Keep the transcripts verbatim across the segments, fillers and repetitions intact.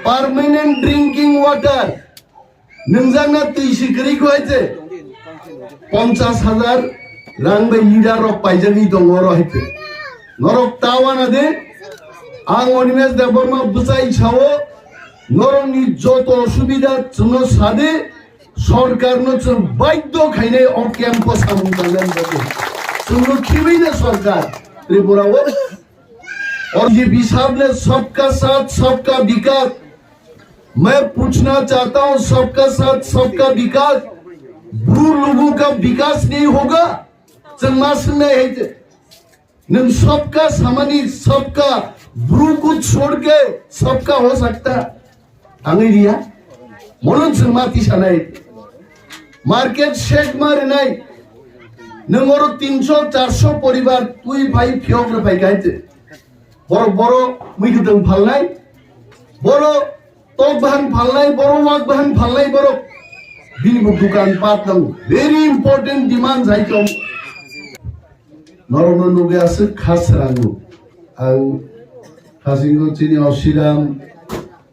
Permanent drinking water. Nungjakna twi si kwrwi kho hai se. Ponchas hajar rang bai leader rok paijagwi tongo oro hai se. Norok ta wana de. Ang Animesh Debbarma bwchai sao. Norokni joto osubida chwngno sade. Sorkarno chwng baidhyo khainai o camp-o samung tangnani bagwi. Chwngno khibaino sorkar Tripura-o. और ये हिसाब ने सबका साथ सबका विकास, मैं पूछना चाहता हूं, सबका साथ सबका विकास, ब्रू लोगों का विकास नहीं होगा? Chwng ma swngnai hai se. Nwng सबका samani सबका, ब्रू को छोड़ के सबका हो सकता? Tangwi riya. Mono chwng ma tisanai. Market shake ma rinai. Nwng oro tinsho, charsho poribar twi phai phiyok rw phai kha hai se. Borok boro mui kwtwng phalnai. Boro tok bahang phalnai, boro wak bahang phalnai borok. Bini bo dukan pat nango. Very important demand hai tong. Norokno nugwi aswk kha srango. Ang hasingo chini Osiram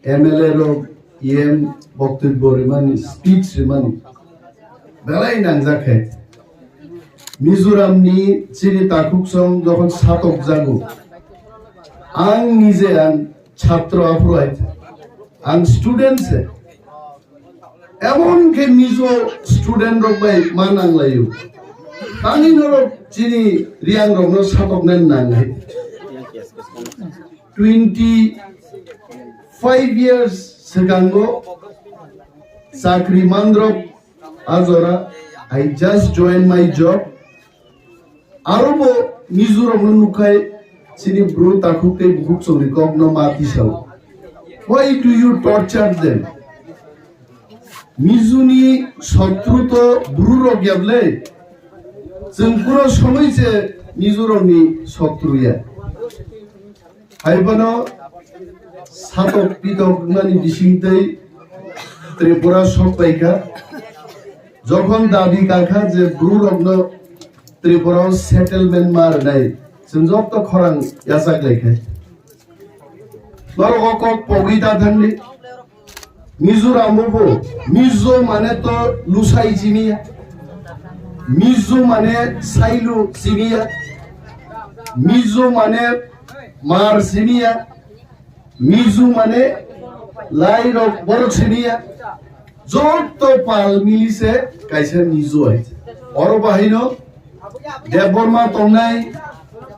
M L A rok E M boktobbo rimani, speech rimani belai nangjak khe. Mizoramni chini takhuksong jokhon satokjago, ang nije ang chhatro aphuru hai, ang student se. Emon khe Mizo student rok bai ma nanglaio. Tani norok chini Reang rokno satoknani nang hai. Twenty five years swkango chakri mandrok ajora, I just joined my job. Aro bo Mizoram no nukhai chini bru takhuk tei bukhuk chongni kok no ma tisao. Why do you torture them? Mizuni sotru to bru rok yablai. Chwng kuro somoi se Mizoram ni sotru ya. Hai bono satok pitok wngmani bisingtwi Tripura sok paikha. Jokhon dabi kakha je bru rokno Tripura o settlement ma rwnai, chwng joto khorang yachak laikha. Norok o kok pogwi ta thangdi. Mizoram o bo Mizo mane to lusai siniya. Mizo mane sailu siniya. Mizo mane mar siniya. Mizo mane lai rok borok siniya. Joto pal mili se kaisa Mizo hai. Oro bahaino Debbarma tongnai,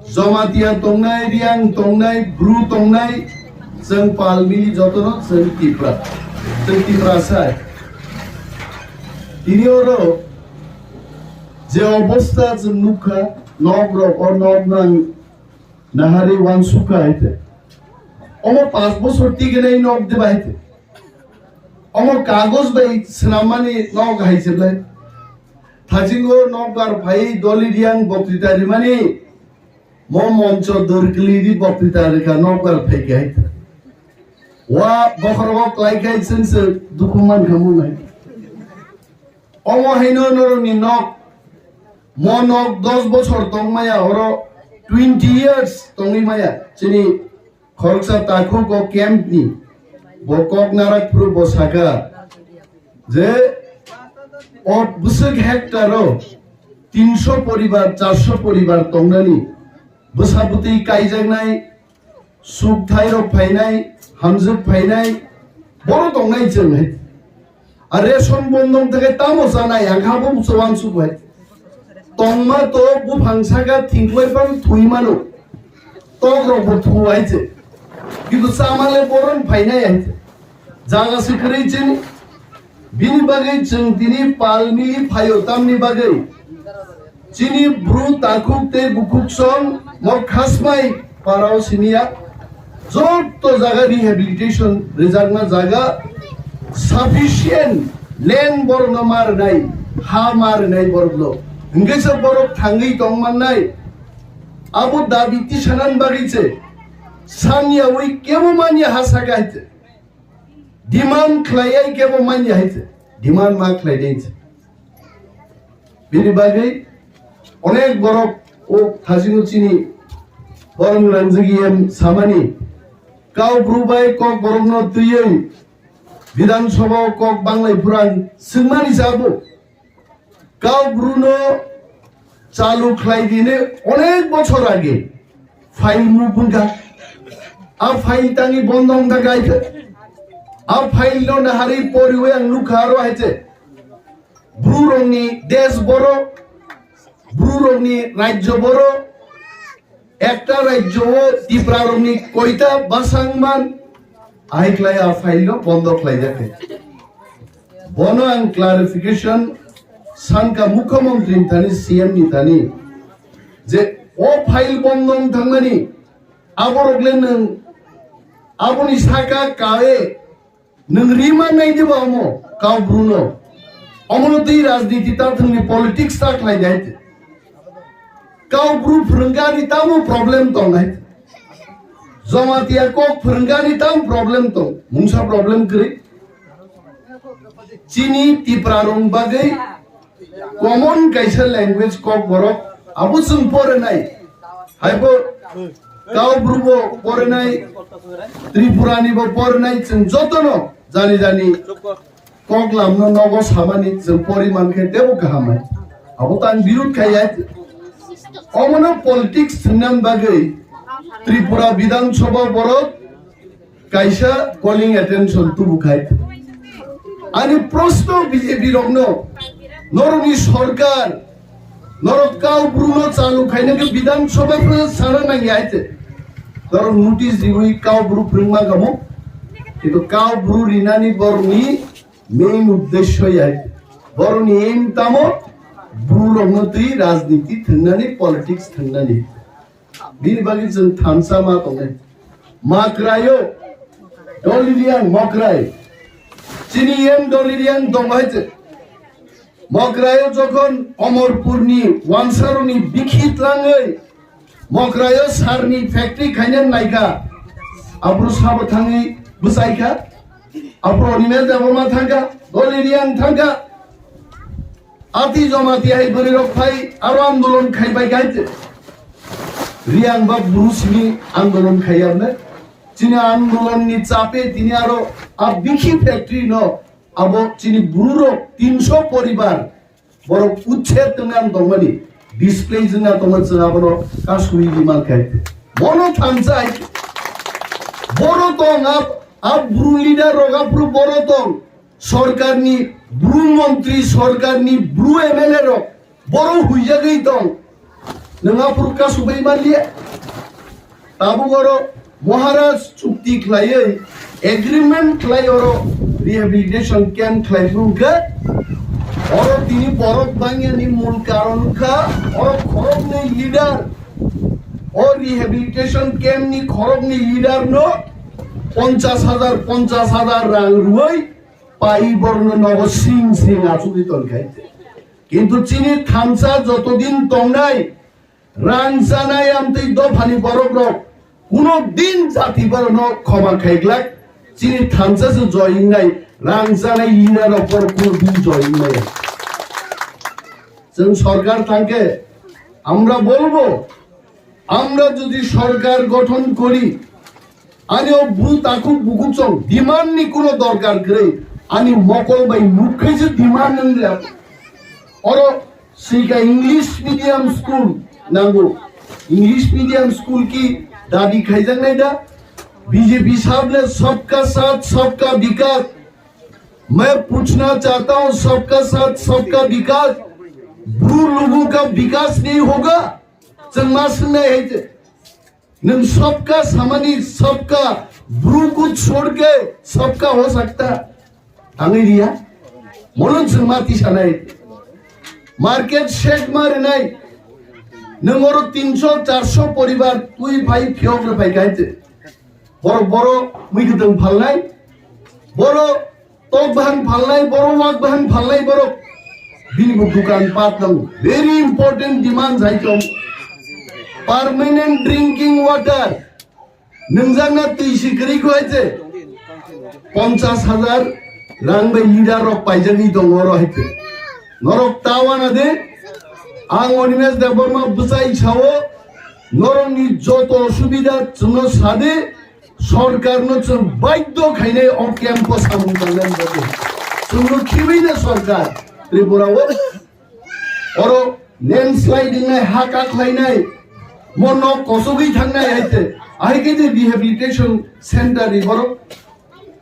Jamatia tongnai, Reang tongnai, Bru tongnai, chwng pal mili jotono chwng Tipra. Chwng Tiprasa. Tini oro je obostha chwng nukha, nok rok o nok nang nahari wansukha hai te. Omo panch bosor tigenai nok de bai te. Omo kagoj bai swnammani nok hai se bai. Thajingo nokbar phai doli Reang boktwita rimani, mo moncho dor kwlwi ri boktwita rwkha nokbar phai khe hai. Wa bokhorogo klai khai chwng se dukhu man kha mung hai. Omo haino norokni nok, mo nok dos bochor tong maya, oro twenty years tongwi maya. Chini khoroksa takhuk o camp ni, bo kok narak phuru bo saka je o bwswk hectare o tinsho poribar, charsho poribar tongnani, bwsa bwtwi kaijaknai, sukthai rok phainai, hamjwk phainai, boro tongnai chwng hai. A ration bondong theke tamo chanai, ang kha bo uansuk hai. Tongma to buphang saka thingklai phang thwi mano. Tok rok bo thu hai se. Kintu chamale boron phainai hai se. Jaga se kwrwi chini. Bini bagwi chwng tini pal mili phaio tamni bagwi. Chini bru takhuk tei bukhuk song mo khasmai parao siniya. Joto jaga rehabilitation rijakna jaga sufficient land borokno ma rwnai, ha ma rwnai borokno. Hwnkhe se borok thangwi tong mannai. Abo dabi tisanani bagwi se. Saniyawi kebo manya ha saka hai se. Demand khlaiya kebo manya hai se. Demand ma khlainai se. Bini bagwi onek borok o thajino chini borom rangjak em samani Kau bru bai kok borok no twiwi Bidhan Sabha o kok banglai phuru ang swngmani sabo. Kau bru no chalu khlai dini onek bochor age file mung bungkha. A file tangi bondo wngkha kaisa. A file no nahari poriwi ang nukha aro hai se. Bru rokni desh boro, bru rokni rajyo boro, ekta rajyo o Tipra rokni koita bwsang man, ahai khlai a file no bondo khlai jakha. Bono ang clarification sankha Mukhyamantri ni thani, C M ni thani, je o file bondo wng thangmani, aborok le nwng aboni saka kae nwng rima nai diba omo kau bru no? Omo no twi rajniti ta thwngni politics ta khlai dai. Kau bru phwrwngani tamo problem tong hai? Jamatia kok phwrwngani tam problem tong? Mungsa problem kwrwi. Chini Tipra rong bagwi common kaisa language kok borok abo chwng porinai. Haibo kau bru bo porinai, Tripura ni bo porinai, chwng jotono jani jani kok lamno nogo samani chwng poriman khe tebo kaham hai. Abo tang birud khai ya. Omono politics thwngna bagwi Tripura Bidhan Sabha borok kaisa calling attention tubu khai. Ani proshno B J P rokno, norokni sorkar, norok kau bru no chalu khaina khe Bidhan Sabha phano sana nang ya hai te. Norok notice riwi kau bru phwrwngma kamo. Kintu kau bru rinani borokni main uddesho ya hai te. Borokni aim tamo bru rokno twi rajniti thwngnani, politics thwngnani. Bini bagwi chwng thansa ma tongnai. Makraio, Doliriang Mokrai. Chini M Doliriang tong hai chwng. Mokraio jokhon Omorpurni wansarokni bikhi tlangwi Mokraio sarni factory khaina naikha. Aphuru sabo thangwi bwsaikha. Aphuru Animesh Debbarma thangkha, Doliriang thangkha. Ati jomati hai bwrwi rok phai aro andolon khai bai khai te. Riang ba bru simi andolon khai arne. Chini andolon ni chape tini aro a bikhi factory no abo chini bru rok tinsho poribar borok uchher tongna tongmani, display jwngna tongma chwng abono kasui di man khai te. Bono thansa hai boro tong a, a bru leader rok aphuru boro tong. Sorkarni bru montri, sorkarni bru M L A rok boro huijagwi tong. Nwng aphuru kasubui manliya. Tabuk oro Maharaj chukti khlaiwi agreement khlai oro rehabilitation camp khlai phuru khe oro tini borok bangyani mul karon wngkha oro khoroknwi leader. O rehabilitation camp ni khoroknwi leader no ponchas hajar, ponchas hajar rang rwui pai borno nogo sing sing achugwi tongkhai. Kintu chini thansa jotodin tongnai rang chanai amtwi dophani borok rok kuno din jati borokno khoma khaiglak. Chini thansa se joy wngnai, rang chanai leader rok borok kuno din joy wngnai. Chwng sorkar thangkhe amra bolbo, amra jodi sorkar gothon kori, ani o bru takhuk bukuchong demand ni kuno dorkar kwrwi, ani mokol bai nukhaise demand wngya. Oro sika English medium school nango, English medium school ki dabi khaijaknai da? B J P sahab ne sabka saath sabka vikas, main puchna chahta hoon, sabka saath sabka vikas, bru logon ka vikas nahi hoga? Chwng ma swngnai hai te. Nwng sabka samani sabka, bru ko chhod ke sabka ho sakta. Tangwi riya. Mono chwng ma tisanai. Market shake ma rinai. Nwng oro tinsho, charsho poribar twi phai phiyok rw phai khai te. Borok boro mui kwtwng phalnai. Boro tok bahan phalnai borok, wak bahan phalnai borok. Bini bo dukan pat nango. Very important demand hai tong. Permanent drinking water. Nwngjakna twi si kwrwi kho hai se. Ponchas hajar rang bai leader rok paijagwi tongo oro hai se. Norok ta wana de. Ang Animesh Debbarma bwsai sao. Norokni joto osubida chwngno sade. Sorkarno chwng baidhyo khainai o camp-o samung tangnani bagwi. Chwngno khibaino sorkar Tripura-o. Oro landslide wngnai, ha kakhlainai, mo nok kosogwi thangnai hai se. Ahai khe je rehabilitation center ni borok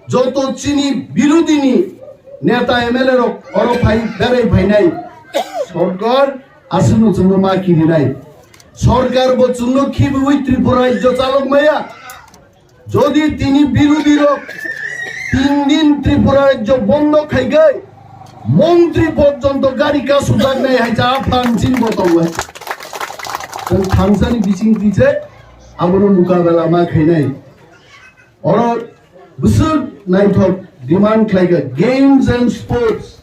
joto chini birodini neta M L A rok oro phai berai phainai. Sorkar aswkno chwngno ma kirinai. Sorkar bo chwngno khibiwi Tripura rajyo chalok maya. Jodi tini birodhi rok tin din Tripura rajyo bondo khaigai, montri porjonto gari kasujaknai hai cha aphan chin bo tongo. Chwng thansani bising twi se abono mukabela ma khainai. Oro bwswk naithok demand khlai kha, games and sports,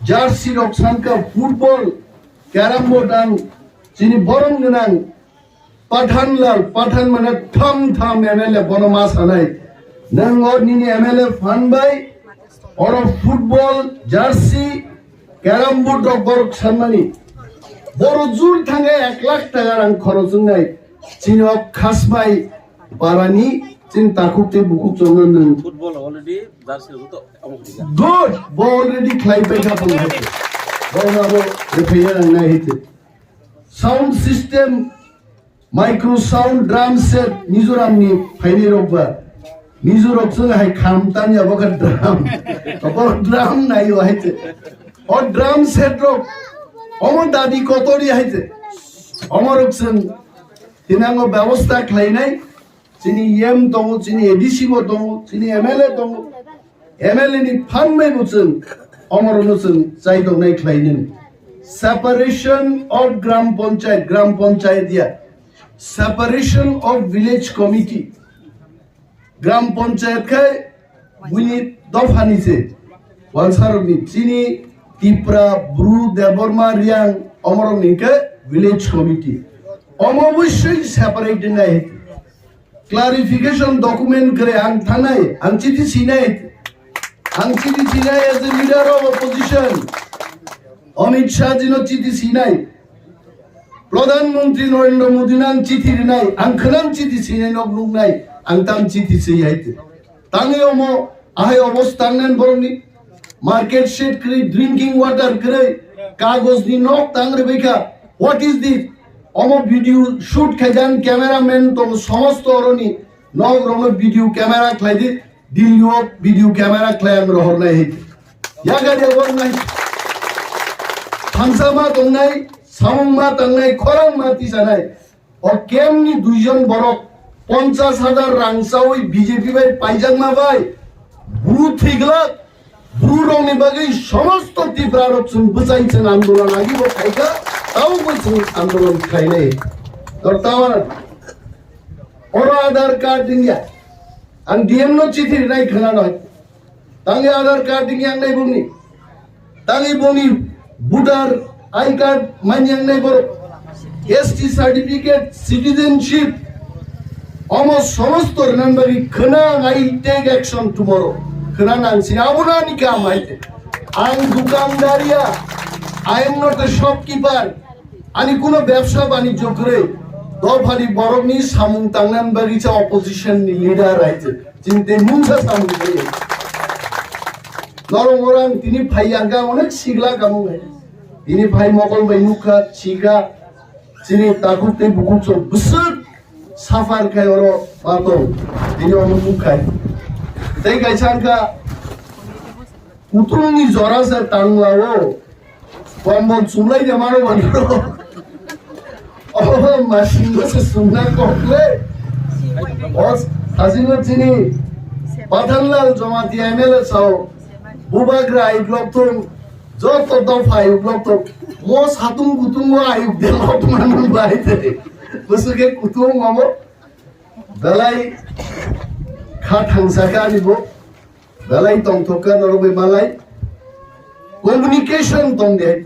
jersey rok san kha, football, carrom board ang chini borom gwnang Pathan Lal, Pathan mane tham tham M L A bono ma sanai. Nwng o nini M L A phan bai oro football, jersey, carrom board rok borok sanmani. Boro jur thangwi ek lakh taka rang khorok wngnai. Chini o Khasmai parani chini takhuk tei bukhuk chwngno nwng. Football already jersey rok to amo khuliya. Good. Bo already khlai pai kha phone hai. Bo na bo repair ang nai hite. Sound system, micro sound, drum set, Mizoram ni phaini rok ba. Mizo rok chwng hai kham tanya bo kha drum. Bo drum nai o hai te. O drum set rok. Omo dabi kotori hai te. Omo rok chwng tinango bebosta khlainai. Chini E M tongo, chini A D C bo tongo, chini M L A tongo. M L A ni phan bai bo chwng omorono chwng chai tongnai khlai nini. Separation of Gram Panchayat, Gram Panchayat ya. Separation of Village Committee. Gram Panchayat khai buini dophani se. Walsarokni chini Tipra, Bru, Debbarma, Riang, omorokni khe Village Committee. Omo obviously separate nai. Clarification document kwrwi ang thangnai, ang chithi sinai, ang chithi sinai as a leader of opposition, Amit Shah jino chithi sinai, Pradhan Mantri Narendra Modi no ang chithi rinai, ang khwnam chithi sinai nok nuknai, ang tam chithi siyai te. Tangwi omo ahai obostha nang borokni market shed kwrwi, drinking water kwrwi, kagojni nok tang rwbaikha. What is this? Omo video shoot khaijak cameraman tong somosto oroni nok rokno video camera khlaidi, Delhi o video camera khlai ang rohornai hai. Yaga dia bornai. Thansa ma tongnai, samung ma tangnai, khorang ma tisanai. O camp ni duijon borok ponchas hajar rang chawi B J P bai paijakma bai bru thwiglak, bru rokni bagwi somosto Tipra rok chwng bwchai chwng andolon agi bo khaikha, tamo bo chwng andolon khlainai. Tor tamo oro Aadhaar card wngya, ang D M no chithi rinai khwnanai. Tangwi Aadhaar card wngya wngnai bongni. Tangwi bongni voter I card manya wngnai borok. S T certificate, citizenship. Omo somosto rwna bagwi khwnang, I take action tomorrow. Khwnang ang sini abono ani kam hai. Ang dukandar ya. I am not a shopkeeper. Ani kuno bebsa banijyo kwrwi, dophani borokni samung tangnani bagwi cha opposition ni leader hai se. Chini tei mungsa samung kwrwi. Norok orang tini phai yang kha onek sigla kamung hai. Tini phai mokol bai nukha, chikha, chini takhuk tei bukhuk chwng bwswk suffer khai oro patong. Tini omo nukhai. Tei kaisa wngkha, kutung ni jora se tangla o. Kombol chumlai de mano mano. Oh, masing se sumna kokle. Os, asino chini. Pathanlal Jamatia M L A sao. Bubagra ayuk lok tung. Joto dopha ayuk lok tung. Mo satung kutung mo ayuk de lok mano bai de. Busuke kutung mamo. Belai kha thangsa kha ani bo. Belai tongthok kha norok bai malai. Communication tong de.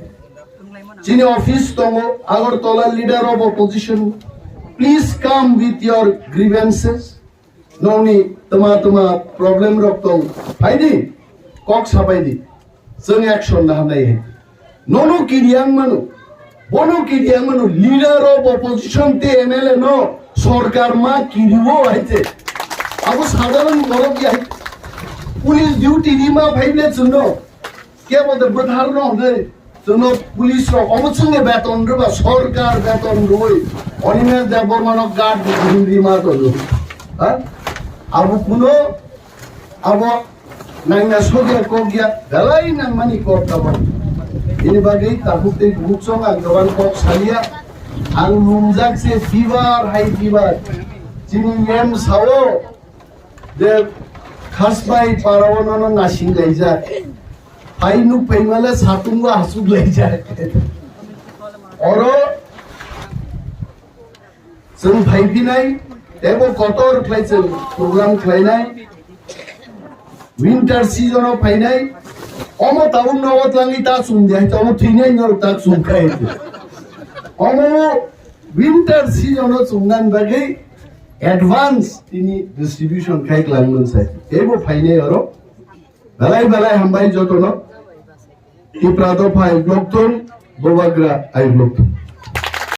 Chini office tongo, Agartala leader of opposition. Please come with your grievances. Nongni tama tama problem rok tong. Phaidi, kok sapaidi. Chwng action na hamnai hai. Nono kiriang mano. Bono kiriang mano. Leader of opposition te M L A no sorkar ma kiriwo hai te. Abo sadharon borok ya. Police duty rima phaible chwngno. Kebo de bwtharno hwnwi chwngno police rok omo chwngno beton rwba, sorkar beton rwwi Animesh Debbarmano guard rima tongo. Ha? Abo kuno abo nangna sokya kokya belai nangmani kok abo. Ini bagwi takhuk tei bukhuk chwng ang kwbang kok saliya. Ang lumjak se fever, high fever. Chini M S O je Khasbai parao nono nasing laijak. Hai nuk phaimale satungo asuk laijak. Oro chwng phaiphinai, tebo kotor khlai chwng program khlainai. Winter season o phainai, omo tabuk nogo twlangwi ta chwng di, hai omo thwinai norok ta chwng khai. Omo winter season o chwngna bagwi advance tini distribution khai klang mwnsa. Teibo phainai oro. Belai belai hambai jotono. Tipra dopha ai blok thung, Bubagra ai blok thung.